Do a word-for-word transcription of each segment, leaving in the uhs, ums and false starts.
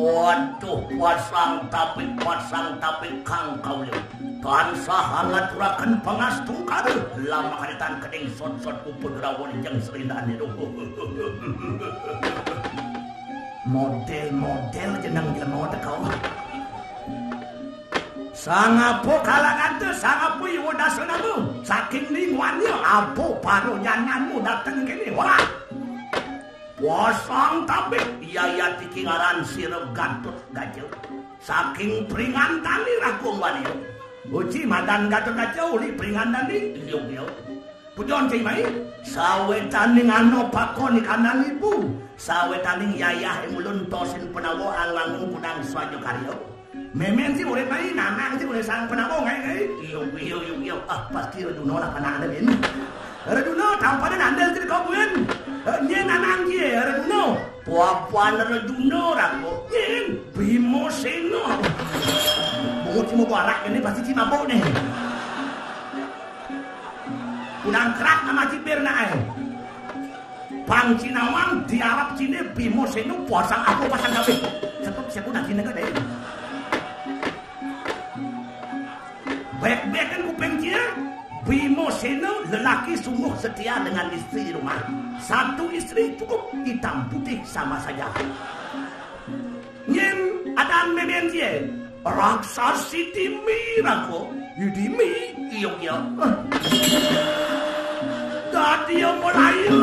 Waduh, pasang tapik, pasang tapik kang kaulih. Tansah ngaturaken pangastungkara, lamah kaditan keding sot-sot puput rawon jeng serindan itu. Model-model jeneng jelema teka. Sangapo kalangan te, sangapo iwa dasanama, saking lingwanya, apo para jananmu dateng kene. Wah! Pasang tapik, yayatiki ngaran sira Gatut Kaca. Saking Pringantani Ragung Waniya. Uci madan Gatut Kaca uli Pringantani, iya, iya. Pujon cai mai, sawetaning ana pakon ikanang ibu, sawetaning yayah ing ulun tosin penawa anglangun kunang swaja karya. Memen sing urip mai, nanang sing urip sang penawa, ngai, ngai. Iya, iya, iya, iya. Ah, pasti Rejuna lah panakne, Min. Rejuna, tampada nandel sing kabuin. Eh, nyen nanang kie, Rejuna. Papan Rejuna, Rago. Nyen, Bima Sena. Bungut sing mabuk arak ini pasti sing mabuk nih. Kunang kerak sama cipir nak, eh. Bang Cinawang diarap cine Bima Sena pasang aku pasang gawe. Sebab siapa nak cine gede. Baik-baik kan kuping cie. Bima Sena lelaki sungguh setia dengan istri di rumah. Satu istri cukup, hitam putih sama saja. Nyen adan memen cie. Raksasi Dimi, Rago. Yu Dimi, iya, iya. Dadi apa layu?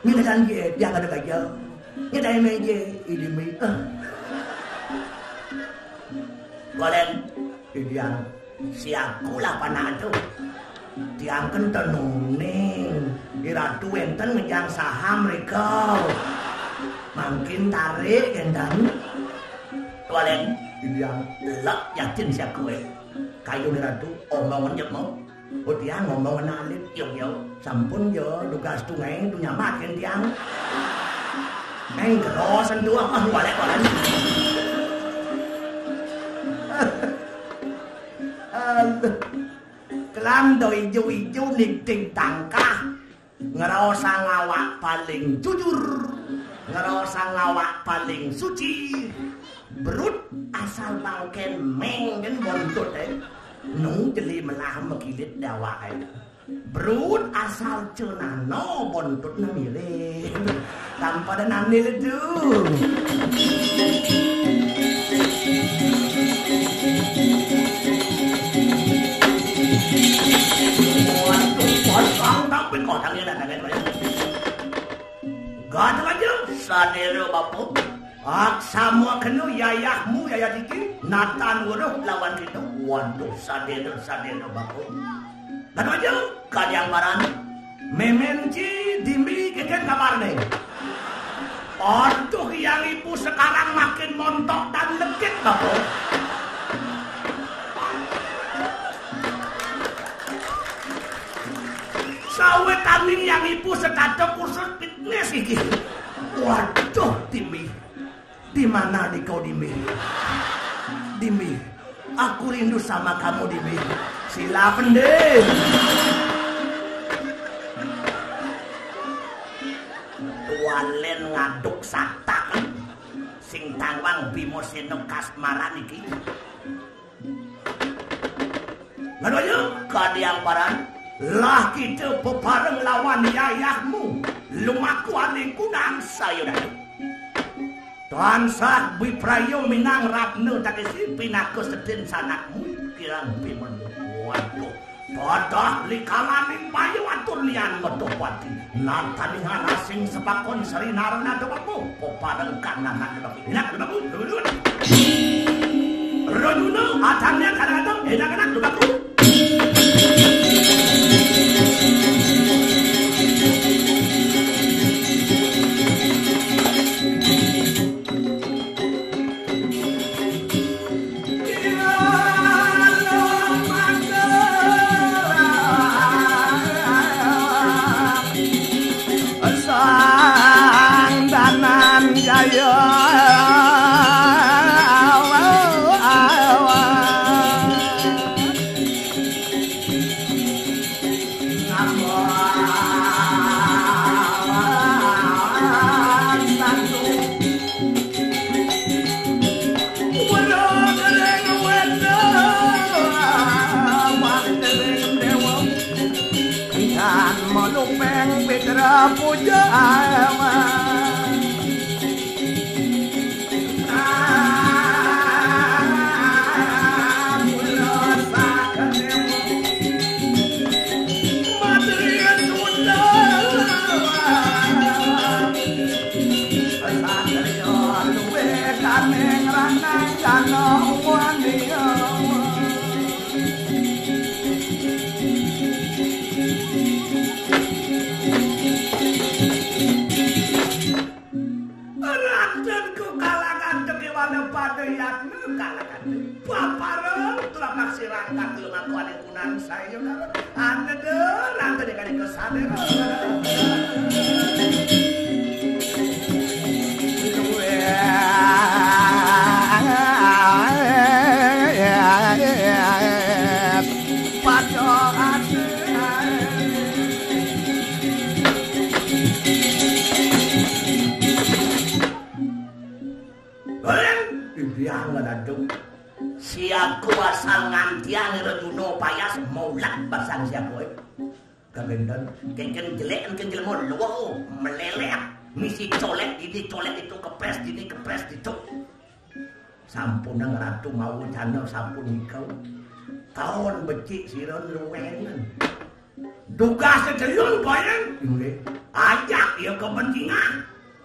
Ngedan cie, dia kada gagal. Ngedan meje, Yu Dimi. Balen. Idian. Siaku lah panak tu. Tiang kan tenuning. Di ratu wenten ngejang saham rika. Mangkin tarik enten. Tualen. Idian. Lek yakin siaku, eh. Kayu ni ratu, omongan jep mau. Oh, tiang ngomong anak alit, yo, yo. Sampun, yo, tugas tungai, tu nyamat kan tiang. Neng kerosen tu, ah, balik, balik. Aduh. Kelando ijo-ijo nigting tangkah. Ngerosang awak paling jujur. Ngerosang awak paling suci. Berut asal bangken meng kan bontut, eh. Nu jeli melah mekilit dawak, eh. Berut asal cenano bontutnya mirip. Tanpa ada nandil itu. Waduh, potong tapi potongnya datangnya banyak. Gak ada aja, sadero bapak. Ak sama kena yayahmu, yayah iki, natan weruh lawan kita. Waduh, sadero, sadero bapak. Kan aja, kadiang paran. Memen ci Dimi keken kabarne. Aduh, yang ibu sekarang makin montok dan legit, Bapak. Sawetaning yang ibu setata kursus fitness iki. Waduh, Dimi. Di mana nih kau, Dimi? Dimi, aku rindu sama kamu, Dimi. Sila pendem. Tualen ngaduk satak. Sing tawang Bima Sena kasmaran iki. Ngeroyok kadiang paran, lah kita pepareng lawan yayahmu, lumaku aning kunang sayuran. Tansah biprayo minang ratna tagisi pinaka sedin sanakmu kirang pimen. Waduh, dadah likalaning payu atur lian Medopati. Nataningan asing sepakon seri narana dewaku. Peparengkan nanak dewaku. Enak dewaku. Roduna, atanya kadang-kadang, enak-enak dewaku. Puja aman. Raden ku kalangan demi wana pada yatna kalangan demi paparan tulamak sirangkat lumaku aning kunang saya. Anda de raden yang ada kesadaran. Pada ati. Bareng dibiang ngadadung. Siaku asal ngantiang Rejuna payas maulat basang siaku, eh. Kagenten, kengken jelek, kengken jelek mau luwau, meleleh. Misi colek ini, colek itu, kepres ini, kepres itu. Sampun nang ratu mau jana sampun nikau. Taun becik sira luwengan. Dugas sedelun bayang. Inggih. Ajak ya ke pentingah.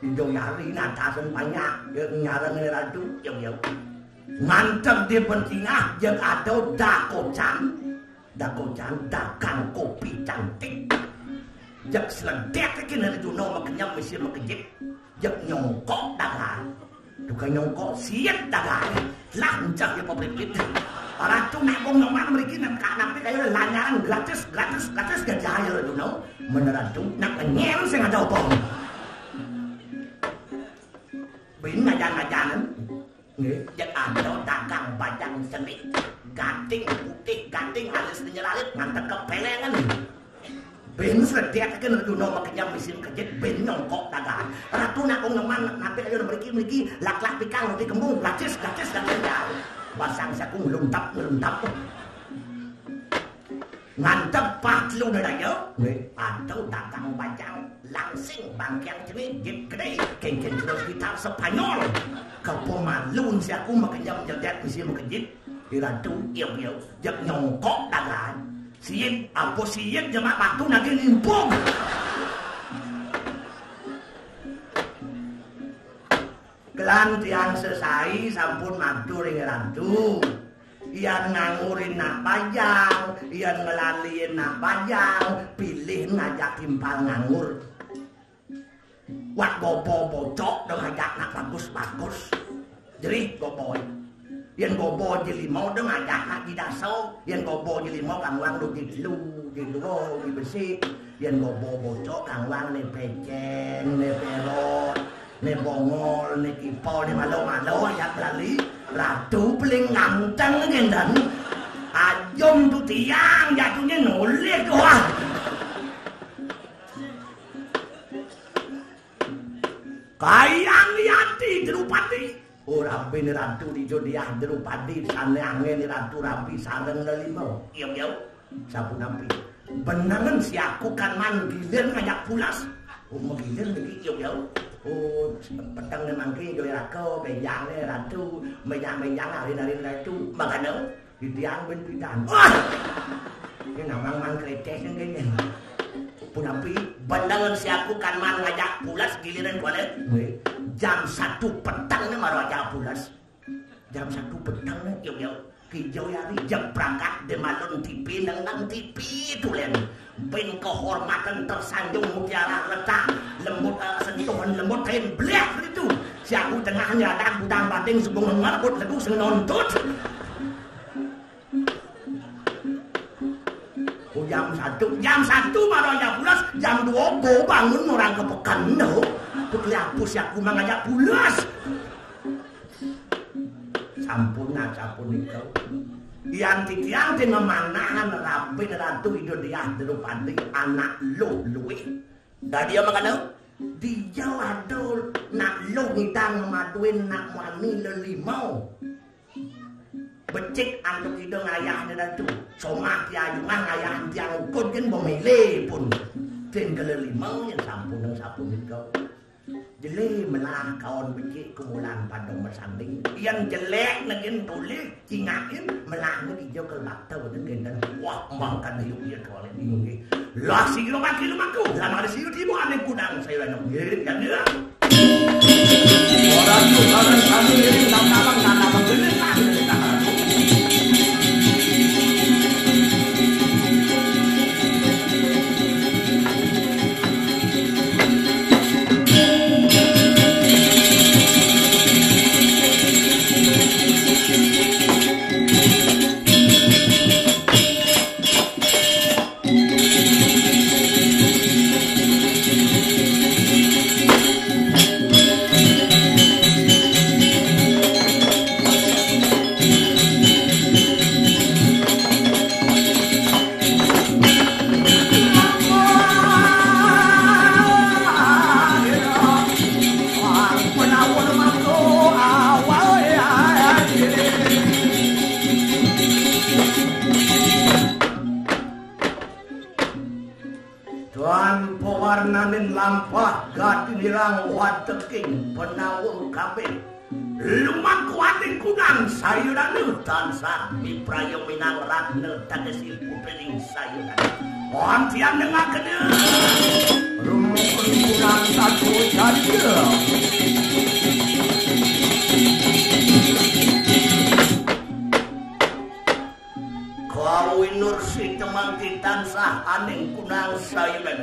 Indo yari natasen banyak. Ya nyareng ratu. Ya, ya. Mantep di pentingah, ya ada dakocan. Dakocan dagang kopi cantik. Jak sledek iki nang Rejuna makenyem misi makejit. Jak nyongkok dagang. Tukang nyongkok siet dagang. Lah encah ya pabrik itu. Ratu nek wong nyoman mriki nek kak nampi kaya lanyaran gratis, gratis, gratis gajah ya Rejuna. Meneratu nak ngenyel sing ada apa. Bin ngajan-ngajanan. Nggih. Jek ada dagang bajang seni, gating putih, gating alis nyelalit, ngantek kepelengan. Ben sledek kan Rejuna makenyem misi makejit, ben nyongkok dagang. Ratu nak wong nyoman, napi ayo mriki, mriki, lak-lak pikang, roti kembung, gratis, gratis, gratis, ya. Basang saku ngeluntap, ngeluntap. Ngantep patlu dadaya. Nggih. Ada dagang bajang langsing bangkiang jenis jip gede. Kengken terus gitar Spanyol. Kepemalun si aku makenyem jedet misi makejit. Iratu, iya, iya. Jak nyongkok dagan. Siit, apa siit jemak batu nagi nimpung. Kelan tiang sesai sampun matur ing Ratu. Yan ngangurin nak bajang, yan ngelaliin nak bajang, pilih ngajak timpal ngangur. Wak gobo bocok dong ngajak nak bagus-bagus. Jerih gobo. Yan gobo jelimo dong ngajak nak jidaso. Yan gobo jelimo kangwang lu jidlu, jidlu, jibesi. Yan gobo bocok kangwang ne peceng, ne perot. Ne bongol, ne kipau, ne malo-malo, ajak lali. Ratu paling ganteng gendan. Ajum tu tiang jatuhnya nolih tu ah. Kayang Yati Drupadi. Oh, rabi ni ratu di Jodiah Drupadi, sana angin ni ratu rabi sareng lelima. Iya, iya. Sapunapi? Benengan si aku kan man gilir ngajak pulas. Oh, magilir niki, iya, iya. Oh, peteng ne mangke joy raka, benjang ne ratu, benjang-benjang arin-arin ratu. Makane, di tiang ben pidan. Wah! Ini namang man kretes ne kene. Punapi? Benengan si aku kan man ngajak pulas giliran kualet. Nggih. Jam satu peteng ne maro ajak pulas. Jam satu peteng ne, yuk, yuk. Kijau yari jam berangkat de malun tipi, neng-neng tipi tulen. Ben kehormatan tersanjung mutiara letak, lembut, eh, sentuhan lembut kain bleh itu. Si aku tengah nyadang budang bating subung ngerbut legu sing nontut. Oh, jam satu, jam satu maro jam pulas, jam dua bo bangun orang ke pekan no. Putri aku si aku mangajak pulas. Sampun, nah, sampun niku. Yan titiang sing ngemanahan rabi Ratu Ida Diah Drupadi anak luh luih. Dadi makana dia ada nak luh ngidang ngemaduin nak muani lelima. Becik antuk ida ngayah Ratu. Somah tiayungan ngayah tiang ukud kan pemilih pun. Sing kelelima yen sampun nang sapunika. Jele melah kaon becik kumulan padha masanding. Yen jelek nengin tulis cingakin melah ngendi ijo kelbata wonten kenten. Wah, mangkan yuk ya kawali bingung nggih. Lah sira maki lumaku, lan ada sira tiba aning kudang saya lan nggih, kan ya. Ora tukaran kami ini nang-nang nang-nang. Dan pewarnaning lampah gatinirang wateking penawung kabeh. Lumaku ating kunang sayudané tansah mipraya minang ratna tegesing putrining sayudané. Antian dengakena. Rumukun kunang satu jaya. Kawinur sitemangki tansah aning kunang sayudan.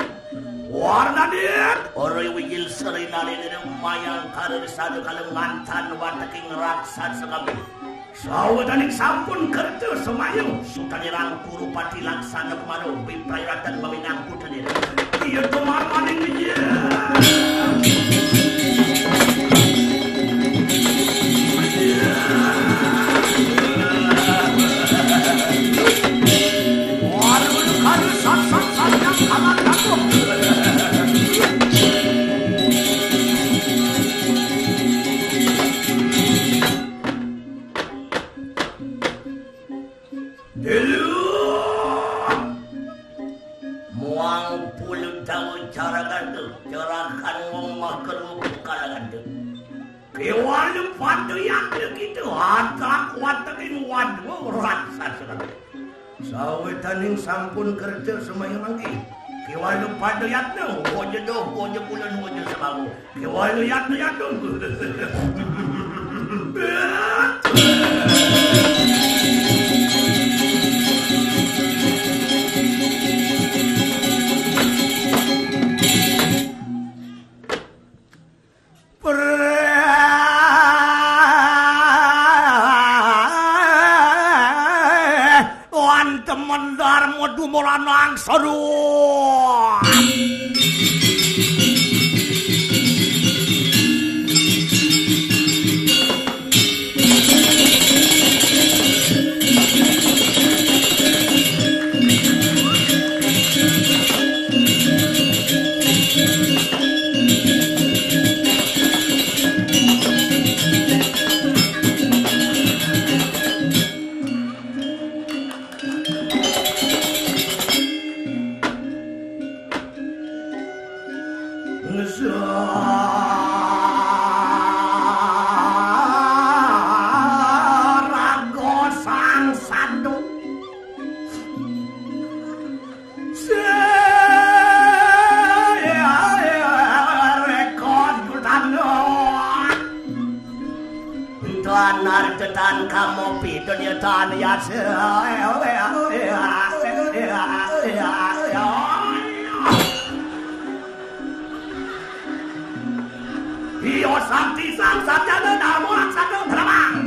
Warnadit, ora wijil serinane dene mayang karersana kalengantan wateking raksasa kami. Sawetaning sampun kerta semayu, sutanirang kurupati laksana kemaro, biprayuratan maminang putanira. Iya tumarmaning iya. Muang puluh taun cara gandu, cara kan wong makan wong kalangan tu. Kewalu pada yang kita ada kuat tapi waduh raksasa. Sawetaning sampun kerja semaya mangki. Kewalu pada yatna, wojo doh, wojo bulan, wojo sebabu. Kewalu yatna yatna. Wan temen Darma Dumolanang seru. Raga sang sandu. Rekod utama. Tuan Artetan kamu pidun ya tan ya. Iyo sakti sang satyana namo aksana brahma.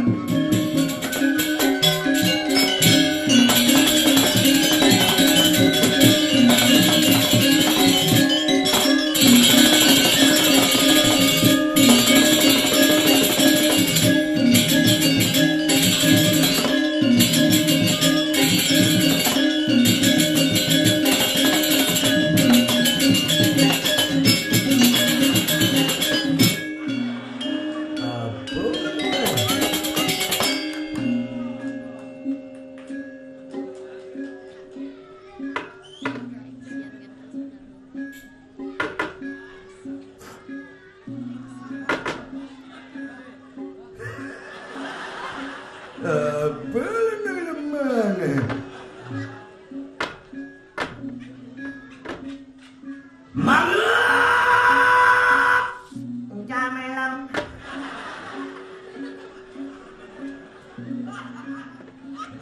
Mangga. Jamelem.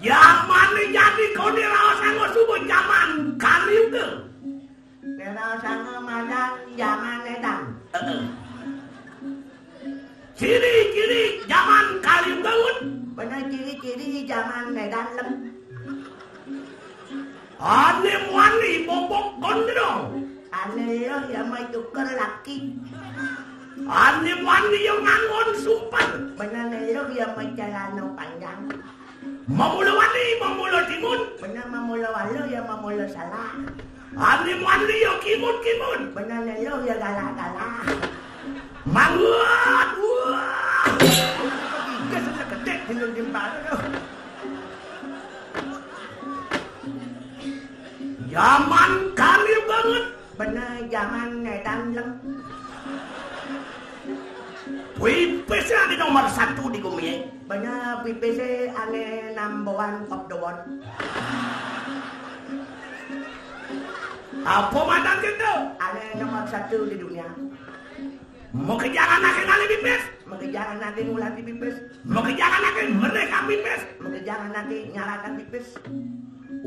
Jaman jadi koné raos anggo suba jaman Kali Yuga. Raos anggo madan jaman édan. Heeh. Ciri-ciri jaman Kali Yuga, Ngun. Bener ciri-ciri jaman édan lem. Ané muani bobok gondrong. Ané lo ya mai tuker laki. Ané muani ya nganggon sumpel. Bener lo ya mai celana panjang. Mamula wani, mamula timun. Bener mamula walu ya mamula salah. Ané muani ya kimut-kimut. Bener lo ya galak-galak. Manggut. Wah. Tiga sebelah gedé, timun timpal. Jaman Kali banget. Bener jaman édan lem. Pipis ané nomor satu di gumi. Bener pipis ané number one of the world. Apa madan kéto? Ané nomor satu di dunia. Makejangan aké ngalih pipis. Makejangan aké ngulah pipis. Makejangan aké mereka pipis. Makejangan aké nyarakan pipis.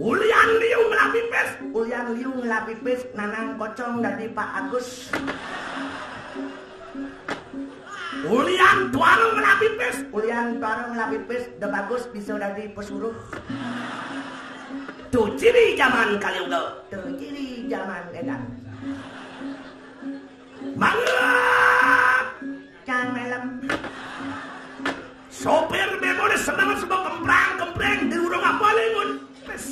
Ulian liu ngelah pipis. Ulian liu ngelah pipis, nanang kocong dadi Pak Agus. Ulian tuara ngelah pipis. Ulian tuara ngelah pipis, da bagus bisa dadi pesuruh. Tuh ciri jaman Kali Yuga. Tuh ciri jaman édan. Mangga. Kang Melem. Sopir bémoné seneng sebab kemprang-kempreng di urung apa, Lingun? Pis.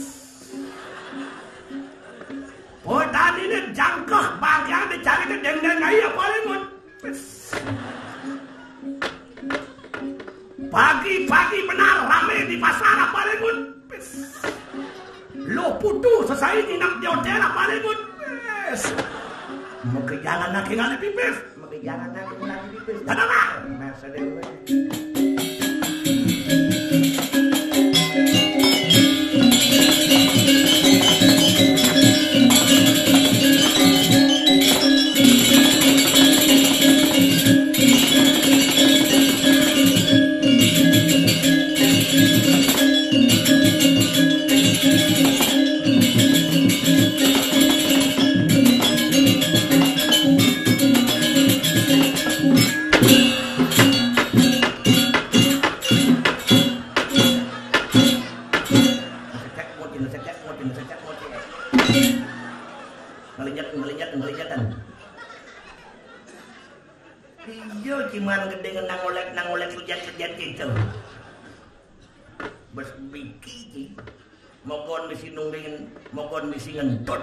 Petaniné jangkeh bagian dicari ke dendeng aja apa, Lingun? Pis. Pagi-pagi benar ramé di pasar apa, Lingun? Pis. Lo putu sesai nginep di hotel apa, Lingun? Pis. Makejangan aké ngalih pipis. Makejangan aké ngalih pipis. Dadang. Masa déwék. Ngelinyet, ngelinyet, ngelinyet. Iya, ciman gedé ngenang olek, nang olek sujat-sujat gitu. Bes biki, ci. Mogon misi nungguin, mogon misi ngentut.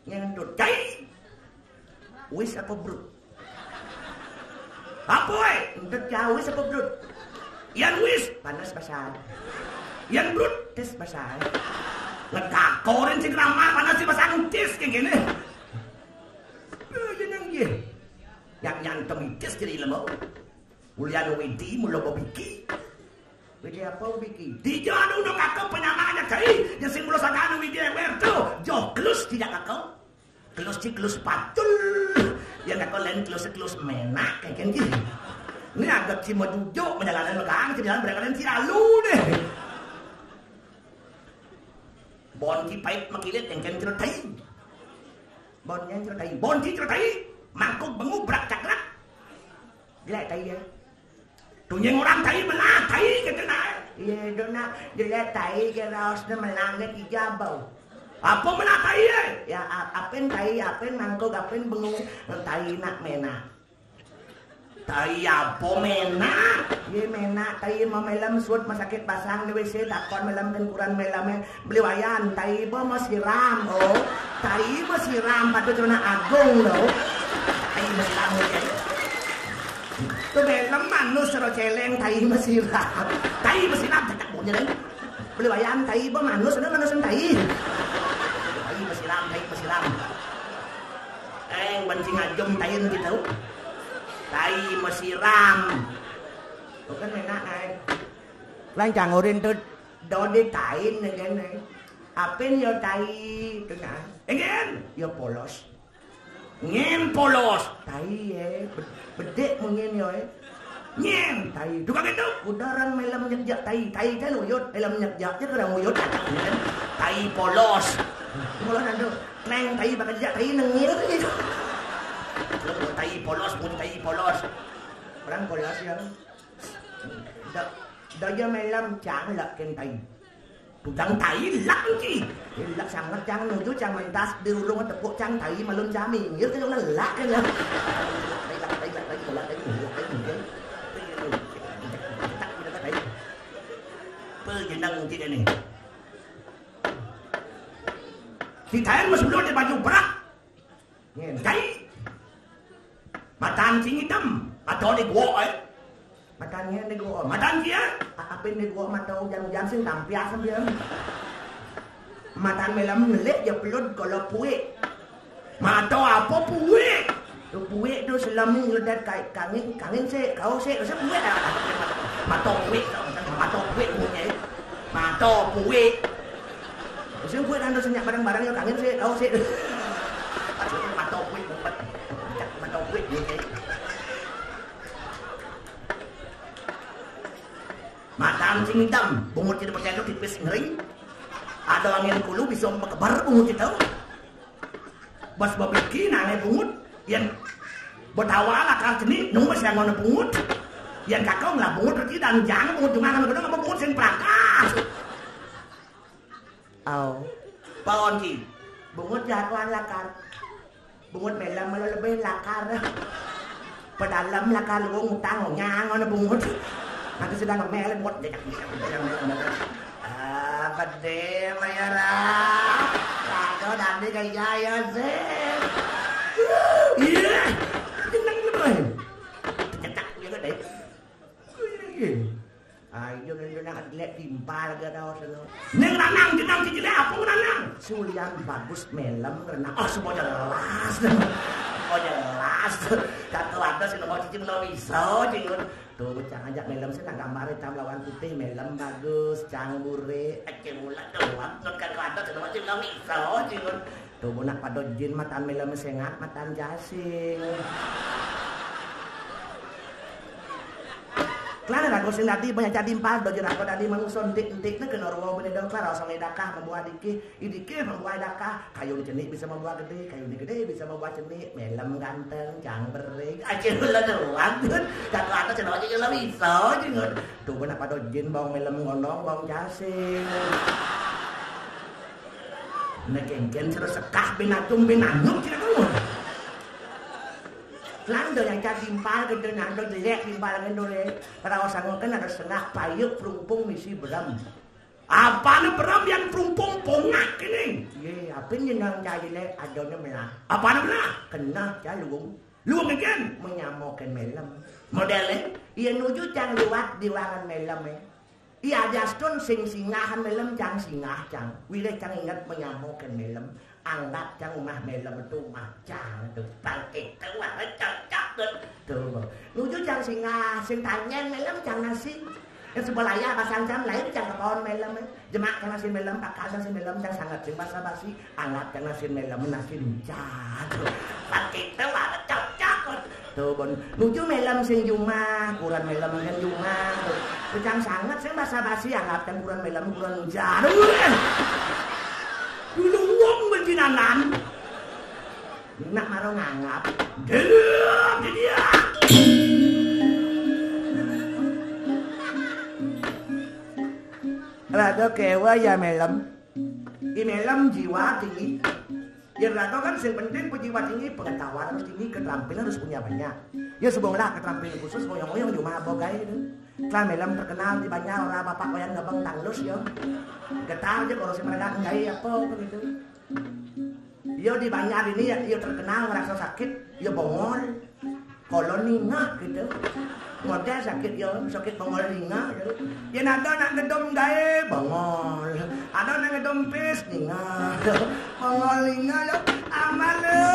Ngentut. Cai. Wis apa brut? Apa, eh? Ngentut cai wis apa brut? Yan wis. Panas basah. Yan brut. Tis basah. Ngetakorin si keramat, panas si basah, tis kayak gini. Eh, jeneng dia. Yang nyantem itis jadi lemau. Ulian widi mula bebiki. Widi apa bebiki? Dija anu no kaka penyamaannya kai. Ya sing mula saganu widi ewer tu. Joh kelus tidak kaka. Kelus ci kelus patul. Ya kaka lain kelus kelus menak kayak gini. Ini agak ci madujuk menjalanan megang, ci jalan berangkat ci lalu deh. Bon ki pait makilit yang kan cerotai. Bon yang cerotai. Bon ki cerotai. Mangkuk bengubrak cakrak. Jelek tai ya. Tunyeng orang tai belah tai kata nak. Iya, dona jelek tai ke raos ne melang ke tiga bau. Apa melah tai ya? Ya, ap- apin tai, apin mangkuk, apin benguk, tai nak menak. Tai apa menak? Ye menak, tai mau melem suut mau sakit basang di W C, takon melem kan kuran melem, eh. Beli wayan, tai ba mau siram, oh. Tai mau siram, patut celana agung, loh. Tai mau siram, ya. Tu melem manus sero celeng, tai mau siram. Tai mau siram, cakap punya, deh. Beli wayan, tai ba manus, ada manus tai. Tai mau siram, tai mau siram. Eh, banci ngajem tai nanti tahu. Tai mesiram. Bukan enak, eh. Lan cangurin tu dodi tain, eh, kan, eh. Apin yo tai, tu, nah. Enggak. Yo polos. Nyén polos. Tai, eh. Be-, bedik mungkin yo, eh. Nyén tai. Tukang itu. Udaran melem nyekjak tai. Tai kan uyut, melem nyekjak je kurang uyut. Tai polos. Polos anu. Kleng tai bakal jejak tai nengil gitu. Tai polos, pun tai polos. Orang polos ya. Dak, dak ya melem cang lak ken tai. Tudang tai lak engki. Lak sanget cang nuju cang mentas di ulung tepuk cang tai malun cang minggir ke lak kan ya. Tai lak, tai lak, tai lak, tai lak, tai lak. Pejenang engki dene. Si Tayan mah sebelum dia baju berak. Ngen. Cai. Matan sing hitam. Mata di gua, eh. Matan ngen di gua. Matan kia. A-, apin di gua mata ujan-ujan sing tampias sampean. Matan melem ngelik je pelut kalau puik. Mata apa puik? Tu puik tu selama ngeledat kai kangin, kangin sik, kau sik, rasa puik dah. Mata puik, mata puik punya. Mata puik. Sing kuwi kan senyap bareng-bareng ya kangen sih, tau sih. Mata kuwi ngumpet. Mata kuwi ngumpet. Matan sing hitam, bungut itu percaya tipis ngering. Ada angin kulu bisa mekebar bungut itu. Bas babiki nangai bungut, yang betawa lakar jenik, nunggu siang ngono bungut. Yang kakak ngelah bungut reti dan jang bungut cuma kan bungut sing prakas. Au. Paon ki. Bungut jagoan lakar. Bungut melem malah lebih lakar. Pedalem lakar lu ngutang nyang ana bungut. Nanti sedang mel bungut jejak jejak jejak jejak. Ah, pede mayara. Kado dandi gaya ya sih. Iya. Tenang lu, Bang. Cetak gitu deh. Ayo, nang jelek timpal gak tau seno. Ning lanang jenang sing jelek apa lanang? Sulian bagus melem renang. Oh, semua jelas. Semua jelas. Kata ada sing mau cicing no iso, jingun. Tuh, cang ajak melem sih, nang gambar hitam lawan putih, melem bagus, cang bure. Ece mula doang, tuh kata ada sing mau cicing no iso, jingun. Tuh, bunak pada jin matan melem sengat, matan jasing. Kelana rago sing dadi banyak jadi empal, dojo rago dadi manusa entik-entik ne kena ruwa bene dong, klar osong edakah membuat dikih, idikih membuat edakah, kayu ni cenik bisa membuat gede, kayu ni gede bisa membuat cenik, melem ganteng, cang bering, acil ulah doang, Dun. Kata atas cenok aja jelas bisa, jingut. Tuh, nak pada jin bawang melem ngondong, bawang jasing. Nek engken sira sekah bin atum bin anyuk sira kamu. Lando yang cak timpal gede nando jelek timpal ngendore. Para osang kan ada setengah payuk perumpung misi beram. Apane beram yang perumpung pongak ini? Ye, apin jenang cak jelek adone melah. Apane melah? Kena cak luwung. Luwung engken? Menyamoken melem. Modele? Iya nuju cang liwat di wangan melem, eh. Iya, Justin sing singahan melem cang singah cang. Wilih cang inget menyamo ken melem. Anggap cang umah melem tu umah cang tu. Bangkit tu umah cang cang tu. Tu. Nuju cang singah, sing tanyen melem cang nasi. Yang sebelah ya pasang cang lain cang kepon melem. Jemak cang nasi melem, pakal cang nasi melem, cang sangat sing basa basi. Anggap cang nasi melem, nasi cang. Bangkit tu umah cang cang tu. Tuh, bon. Nuju melem sing jumah, kuran melem sing jumah. Tuh. Pecang sanget sing basa-basi, anggap kan kuran melem, kuran jarum. Dulu wong bejinanan. Nak maro nganggap. Delok di dia. Rada kewa ya melem. I melem jiwa tinggi. Yen raga kan sing penting pejiwa tinggi, pengetahuan harus tinggi, keterampilan harus punya banyak. Ya, sebonglah keterampilan khusus, ngoyong-ngoyong di rumah abah gae itu. Telah melem terkenal di Banjar, ora bapak wayan gabeng tanglus, ya. Getar aja kalau si mereka gae apa begitu. Ya, di Banjar ini ya, ya terkenal ngerasa sakit, ya bongol. Kolon ningah gitu. Model sakit ya, sakit bongol ningah gitu. Yen ada nak ngedom gae bongol. Ada nak ngedom pis ningah. Bongol ningah lo. Aman lo.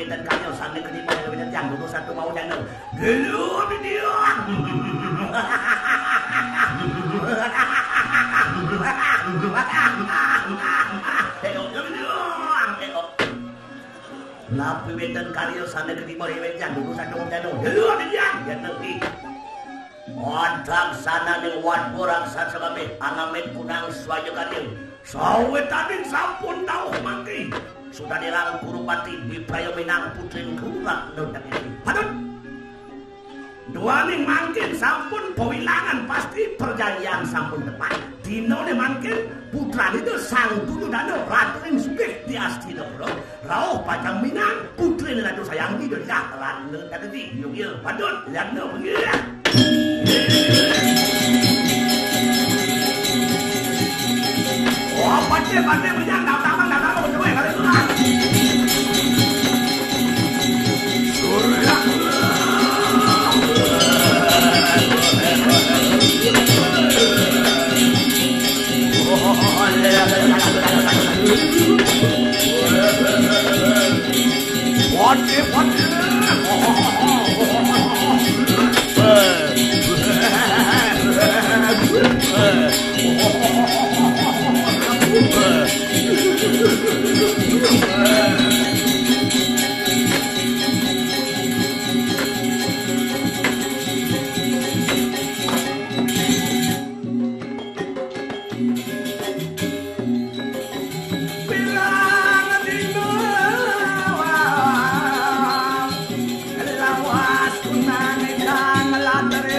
Dan kalian sami kelima yang menjadi yang dulu satu mau jana. Dulu dia. Tengok, tengok, tengok. Napi wénten karya sané ketiba déwék yang dulu satu mau jana. Dulu dia. Ya nanti. Wadang sananing wadwa raksasa kabéh, anamit kunang swaya kadya. Sawitaning sampun tauh mangki, sudanirang Kurupati bipraya minang putrin Kuratna Dakini. Patut. Duaning mangkin sampun pawilangan pasti perjanjian sampun tepat. Dinané mangkin putrané Sang Duryudana ratuning sugih di Astinapura. Rauh pacang minang putrin Ratu Sayang Ida Diah Ratna Dakini. Yuk, yuk, padut, lihatna, benggih. Oh, pati, pati, menyang, datang, datang, datang, betul, kali itu lah. Surya. Pirang dina lawas kunang kang latri.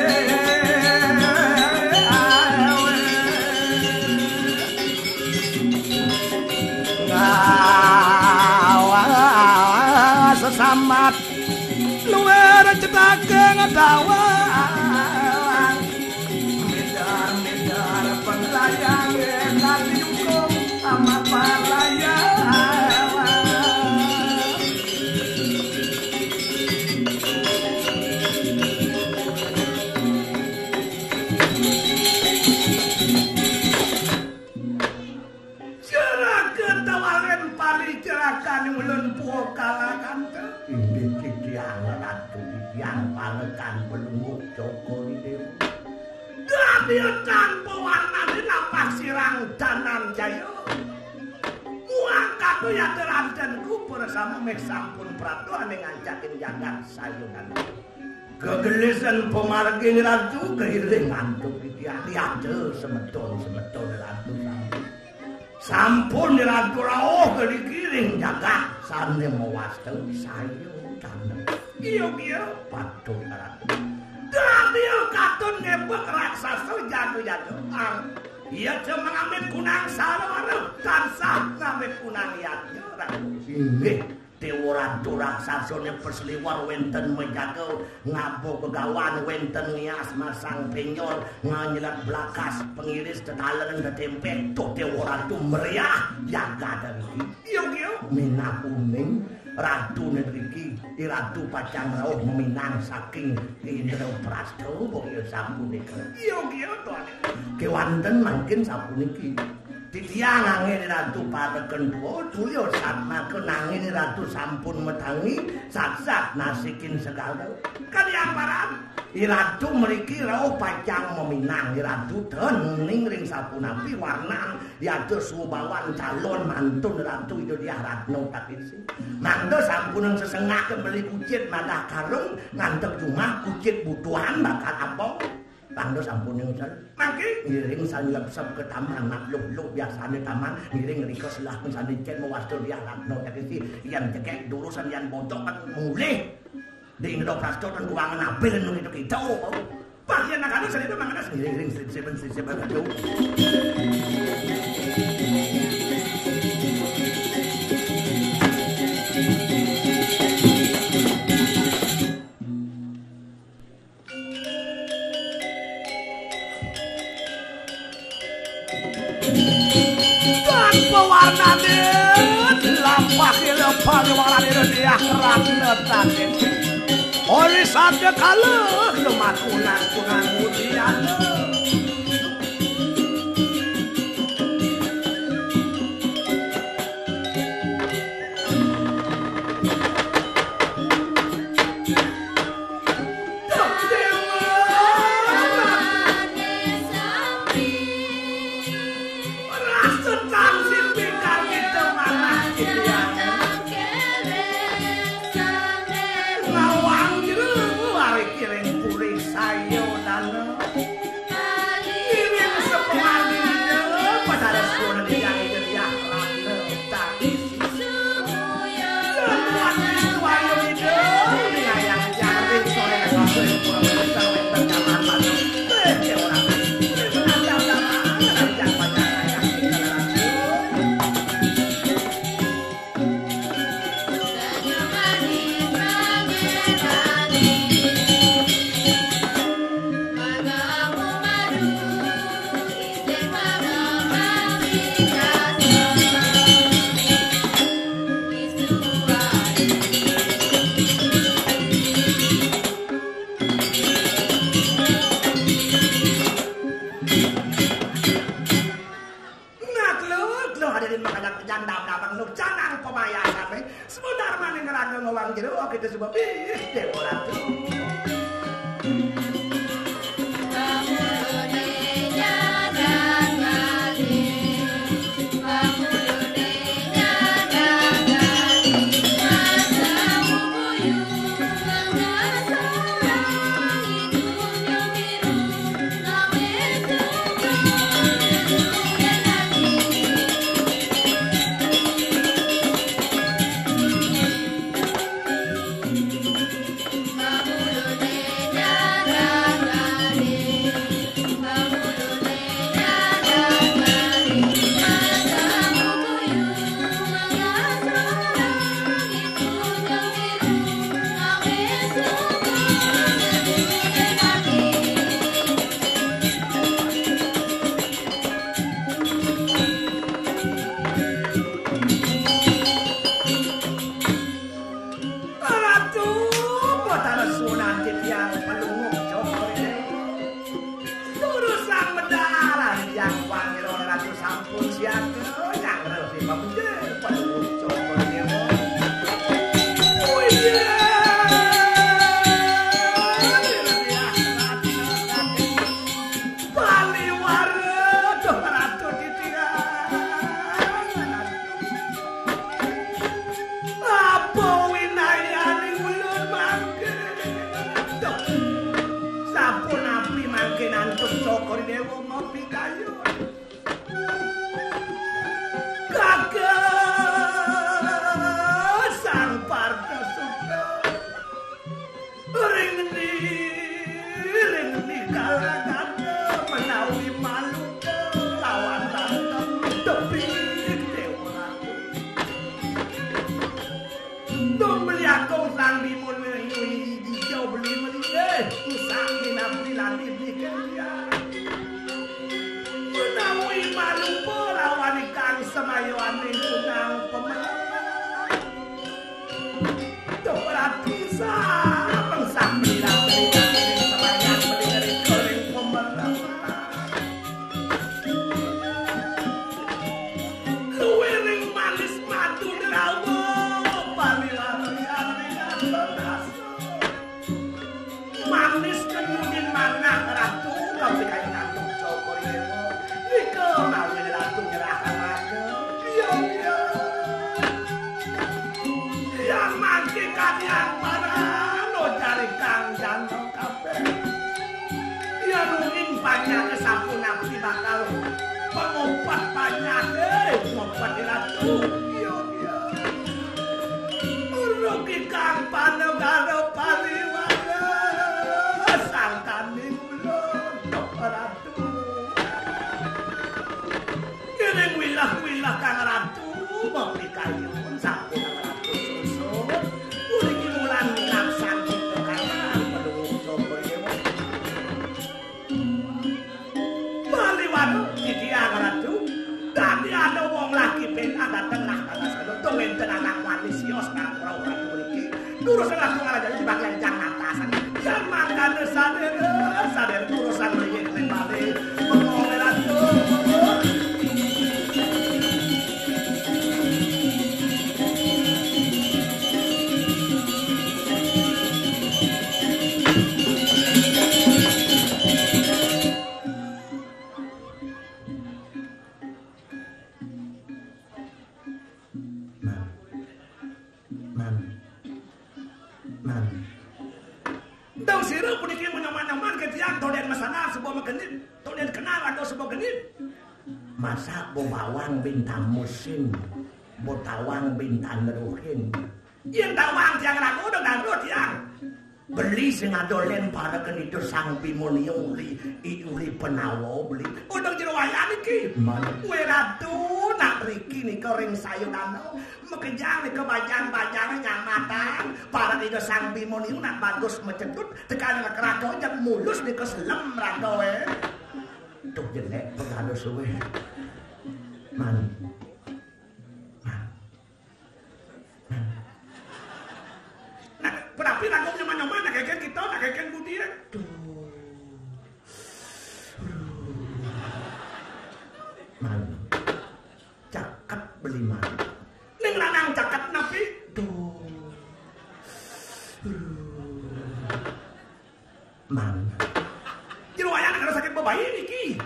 Ngawas sesamat luwir cetaka ngetawang. Medar-medar penglayang, nadi hukum sama palayang. Jeraka tawalen pari jerakaning ulun puwa kalakanta. Inggih titiang ratu titiang palekan pelungguh Joko Widewa. Dadi tanpa warnane lampah sirang Dananjaya. Muang katu yata rantenku bersama meh sampun prapta ane ngancakin jagat sayunan. Kegelisan pemargin ratu keiring antuk titiang yata semeton-semeton ratu sami. Sampun Ratu rauh kelikiring jagat sane mawasta saya tandem. Iya, iya, patut Ratu. Dadi katun ngebek raksasa jago-jago. Ang, iya cuma ngambil kunang salawara, tansah ngambil kunang yadnya, Ratu. Inggih. Dewa Ratu raksasane pasliwer wenten majaga, ngaba begawan, wenten ngias masang penjor, nganyelat blakas, pengiris, tetalen, tetempek, tuh Dewa Ratu meriah jagat niki. Iya, iya. Minab uning Ratune niki, I Ratu pacang rauh maminang saking Indraprasta, kok ya sapunika. Iya, iya, Tuan. Kewanten mangkin sapuniki. Titiang angin Ratu pareken tua, tulya satmaka nangin Ratu sampun matangi, saksat nasikin segala. Kalian paran, I Ratu mriki rauh pacang maminang, I Ratu ten uning ring sapunapi warnan, yata subawan calon mantun Ratu Ida Diah Ratna Takisi. Mangda sampunang sesengak beli kucit madah karung, nganteg jumah kucit butuhan bakal apa? Tangga sampun ningsel. Mangke ngiring sanylepsep ke taman, mak luh-luh biasane taman, ngiring rika selah sane cen mawasta Diah Ratna Takisi, yan cekek durusan yan bocok kan mulih. Di Indraprasta ten ruangan abil nang itu kita. Pah, yan nakana salibe mangkana ngiring-ngiring selip-selipan, selip-selipan, aduh. Tanpa warnane lampah ila pariwarane Diah Ratna Takisi. Ori sabda kalah lumakunan-kunan mudiana. Nah, kelo, kelo ada di makanya jangan dam-dam nuk jangan pemayasan, eh. Sebentar maning ngerangga ngowang jero, kita sebab, ih, Dewa Ratu. Ratu, Batara Sunan titiang pelungguh Cokor Dewa. Durus sang medal, yang panggil Ratu sampun siaga, yang resi pemujil pelungguh Cokor Dewa. Wih, iya. Bali wara, Ratu titiang. Apa winayane ulun mangke? Duh, sapunapi mangke nantuk Cokor Dewa mapikayun? Kakang Sang Parta Sutra. Ring endi, ring endi kalagana menawi maluka lawan rantem tebing Dewa Ratu. Dong beli agung sang Bima nyui dija beli melindeh, usang dinabdi landi beli kendian. Menawi maluka lawan ikang semayoane kunang pemenang. Duh, Ratu, sabeng sami Ratu, semangat mendingeri kering pemerang. Luwiring manis madu drawa, pariwara yang ringan berasa. Manis kenyudin manah Ratu, kami kaingan Cokor Dewa. Nika mawi Ratu nyerahkan raga. Iya, iya. Yang mati kalian para no jari kang jano kabeh. Iya, nunging panyake sapunapi bakal pengumpat panyake, ngumpat Ratu. Iya, iya. Rugi kang panegara pariwara, sangkaning ulun, Ratu. Ngiring wilah-wilah kang Ratu, mapikayun sampun Ratu susun. Puniki mulan minaksan kita kawan, Palungguh Cokor Dewa. Baliwara titiang Ratu, dadi ada wong laki pentak dateng nah kalas kedo, wenten anak manis sios nang perahu Ratu mriki. Durus Ratu ngarajani di bagian jang natasan. Yang mangkana sadera, sadera durus mriki kembali. Mengoleh Ratu. Nah, sebuah megenit, tuh dia kenal atau sebuah genit. Masa bo bawang bintang musim, bo tawang bintang neruhin. Yang tawang tiang ragu udah gandrut tiang. Beli sing adolen para kenito Sang Bimuni uli, i uli penawa beli. Udah jero wayah niki. Mana? Kue ratu nak riki nika ring sayudana. Makejang nika bajang-bajang nyamatan. Para kenito Sang Bimuni nak bagus macetut. Tekan keraka jak mulus nika selem raga, eh. Tuh jelek pengaruh suwe. Man. Man. Nah, berarti lagu nyaman-nyaman, nak keken kita, nak keken budi, ya. Tuh. Man. Caket beli man. Ning lanang caket napi? Tuh. Man. Jero wayah nak sakit bebayi niki.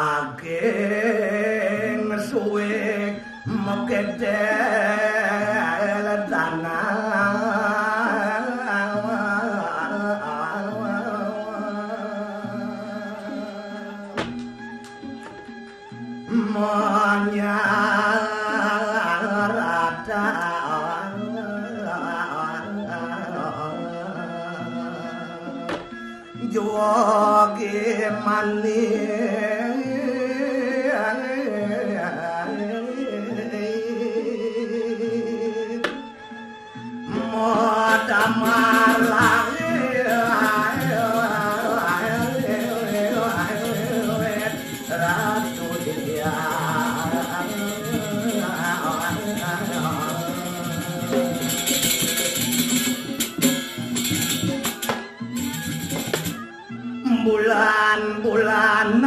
Saking suwing mekedel tanah. Manyarata jogi manik. Modamar langit Ratu Diah. Bulan-bulan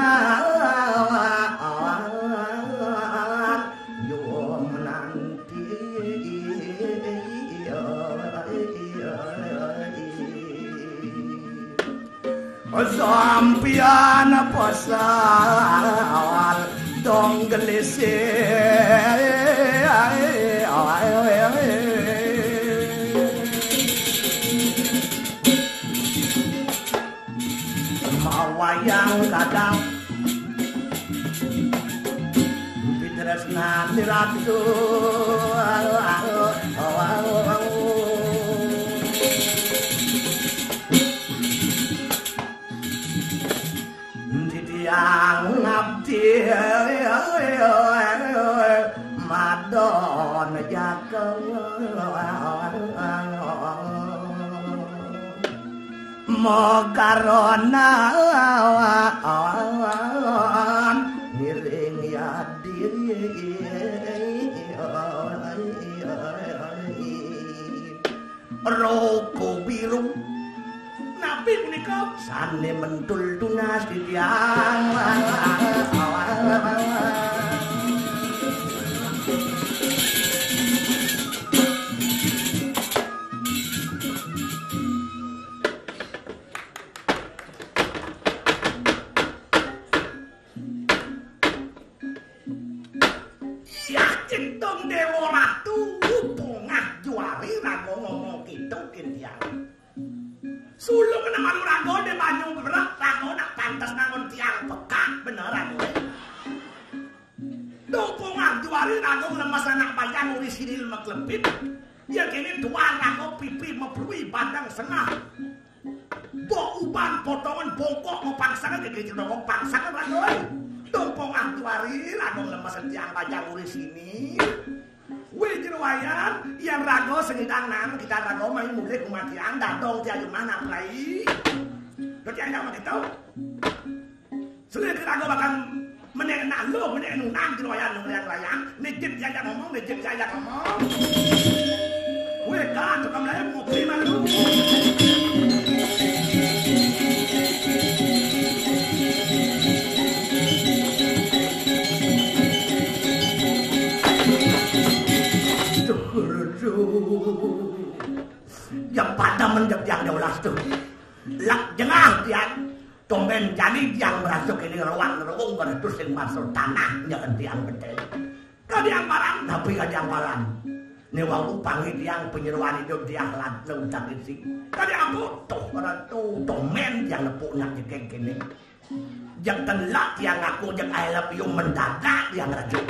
yo menanti. Sampiyan pasal dong gelisih. Mawayang kadang Pitresnan diratu. Titiang ngabdi madon jakel. Makarona ngiring yadi. Roko biru. Napi punika? Sane mentul tunas titiang. Yah, Cintong Dewa Ratu, pungah juari raga ngomong gitu, kin tiang. Sulung nang malu raga de banyu berak, raga nak pantes nangun tiang pekak, bener raga. Tuh pungah juari raga nglemes anak bayang uri sidil meklepit. Ya kene tuan raga pipi meprui bandang sengah. Bok uban potongan bongkok mau pangsangan ke kecil dongkok pangsangan raga. Tuh pungah juari raga nglemes tiang bayang uri sini. Wih jero wayan, yang raga sengidang nang kita raga main mulih rumah tiang dadong tiang mana prai. Lo tiang jauh gitu. Sudah kita raga bakal menek nak lo, menek nunang jero wayan, menek layang, nejit tiang ngomong, nejit tiang ngomong. Wih kan, tukang melayu ngopi malu. Duh, duh. Yang pada mendep yang daulah tuh. Lak jengah tiang. Tumben jani tiang merasuk ini ruang ruang bertus sing masuk tanah nyen tiang betul. Kadiang paran, napi kadiang paran? Né wau pangi tiang panyeroan idup tiang latna utang isi. Kadiang apa? Tuh, ora tuh, tomen tiang nepuk nak jegég kéné. Jeg ten lak tiang ngaku jeg I love you mendadak tiang raju.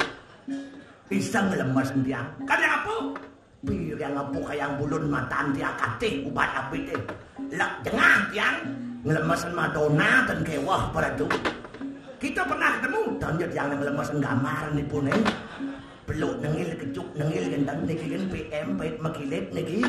Iseng lemes tiang. Kadiang apa? Piring apa kayang bulun matan tiang katih ubat abit é. Lak jengah tiang nglemesen Madonna ten kéweh paradu. Kita pernah ketemu, ten ja tiang nglemesen gambar nipuné. Peluk nengil, kejuk nengil, kénten niki kan P M pait mekilit niki.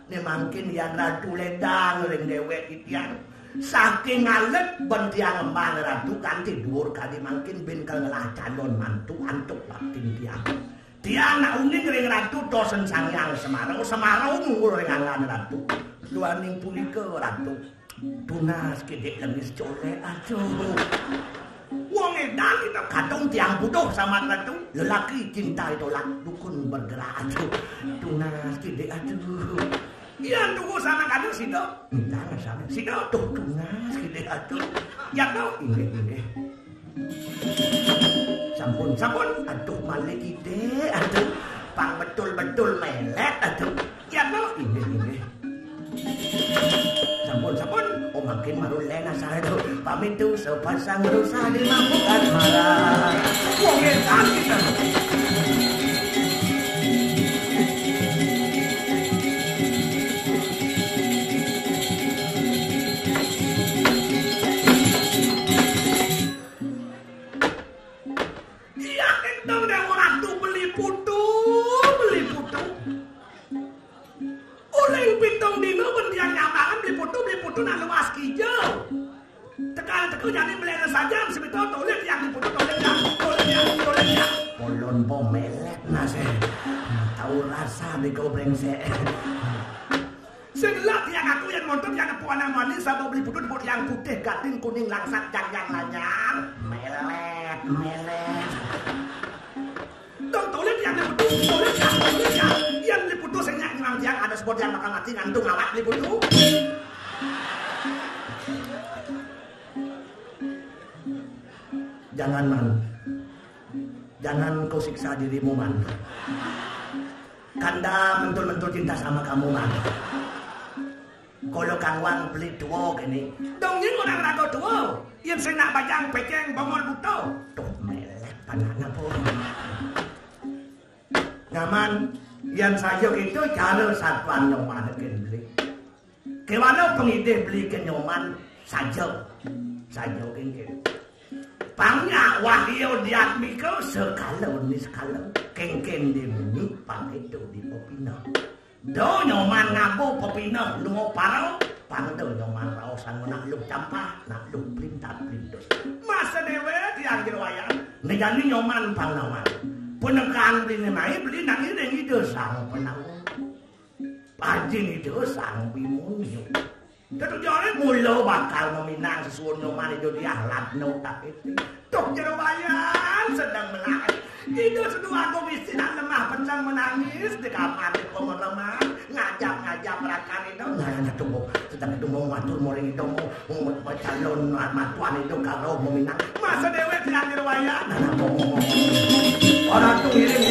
Né mangkin Yan Ratu ledang ring déwék titiang. Saking alit ben tiang ngembang Ratu kanti duur kadi mangkin bin kal ngelah calon mantu antuk baktin tiang. Tiang nak uning ring Ratu dosen Sang Hyang Semara, Semara mungul ring angan Ratu. Duaning punika Ratu. Tunas kidik lengis colék, aduh. Wong édan kita kadung tiang buduh sama Ratu. Lelaki cinta ditolak, dukun bergerak, aduh. Tunas kidik, aduh. Iya, tunggu sama kadung sida. Entah sama sida tuh tunas kidik, aduh. Ya tau, inggih, inggih. Sampun, sampun. Aduh, malih kidik, aduh. Pang betul-betul melet, aduh. Ya tau, inggih, inggih. Sampun, sampun. Oh, makin marulén asal itu. Pamit tuh sepasang rusa di mabuk asmara. Wong édan kita. Iya, énten déwa ratu beli putu, beli putu. Uling pitung dina ben tiang nyambangan beli putu, beli putu nak luas kija. Tekan teka jani mlene sajam semita tolih tiang beli putu, tolih tiang, tolih tiang, tolih tiang. Polon pomelet nasé. Tau rasa bego brengsek. Sing gelak tiang aku yang montor yang nepuk anak manis sama beli putu, nepuk tiang putih, gading, kuning, langsat, jangjang, lanyar. Melet, melet. Dong, tulis yang diputus, tulis yang, tulis yang. Yang diputus, saya nyimang tiang, ada sebut yang bakal mati, ngantung awak diputus. Jangan, Man. Jangan kau siksa dirimu, Man. Kanda mentul-mentul cinta sama kamu, Man. Kala kang wang beli tua kéné. Dong nying orang raga tua. Yén sing nak bajang peceng bongol buta. Tuh melet panakna po. Nyaman, yén saja gitu cara satuan nyoman kén beli. Kéwala pengidih beli kén nyoman saja. Saja kéngkén. Pangnya wahyu diatmika sekala ni sekala. Kéngkén di muni pang itu di pepinah. Do nyoman ngabo pepineh lunga para, pang do nyoman raosan nak luh campah, nak luh plintat plintut. Masa déwék tiang jero wayan, né jani nyoman pang nawang. Punekan beliné mai beli nak ngiring Ida Sang Panawung. Ajin Ida Sang Bimuni. Tetujoné mula bakal maminang sesuwun nyoman Ida Diah Latna tak itu. Tok jero wayan sedang menarik. Ida Seduagung istinan lemah pencang menangis di kamar di pemeremah. Ngajap-ngajap rakan Ida. Nah, yang ketemu, sedang ketemu matur moring Ida mau, mau, mau calon matuan Ida karo maminang. Masa déwék tiang jero wayan. Nah, nah, mau, mau, mau. Orang tuh ngiring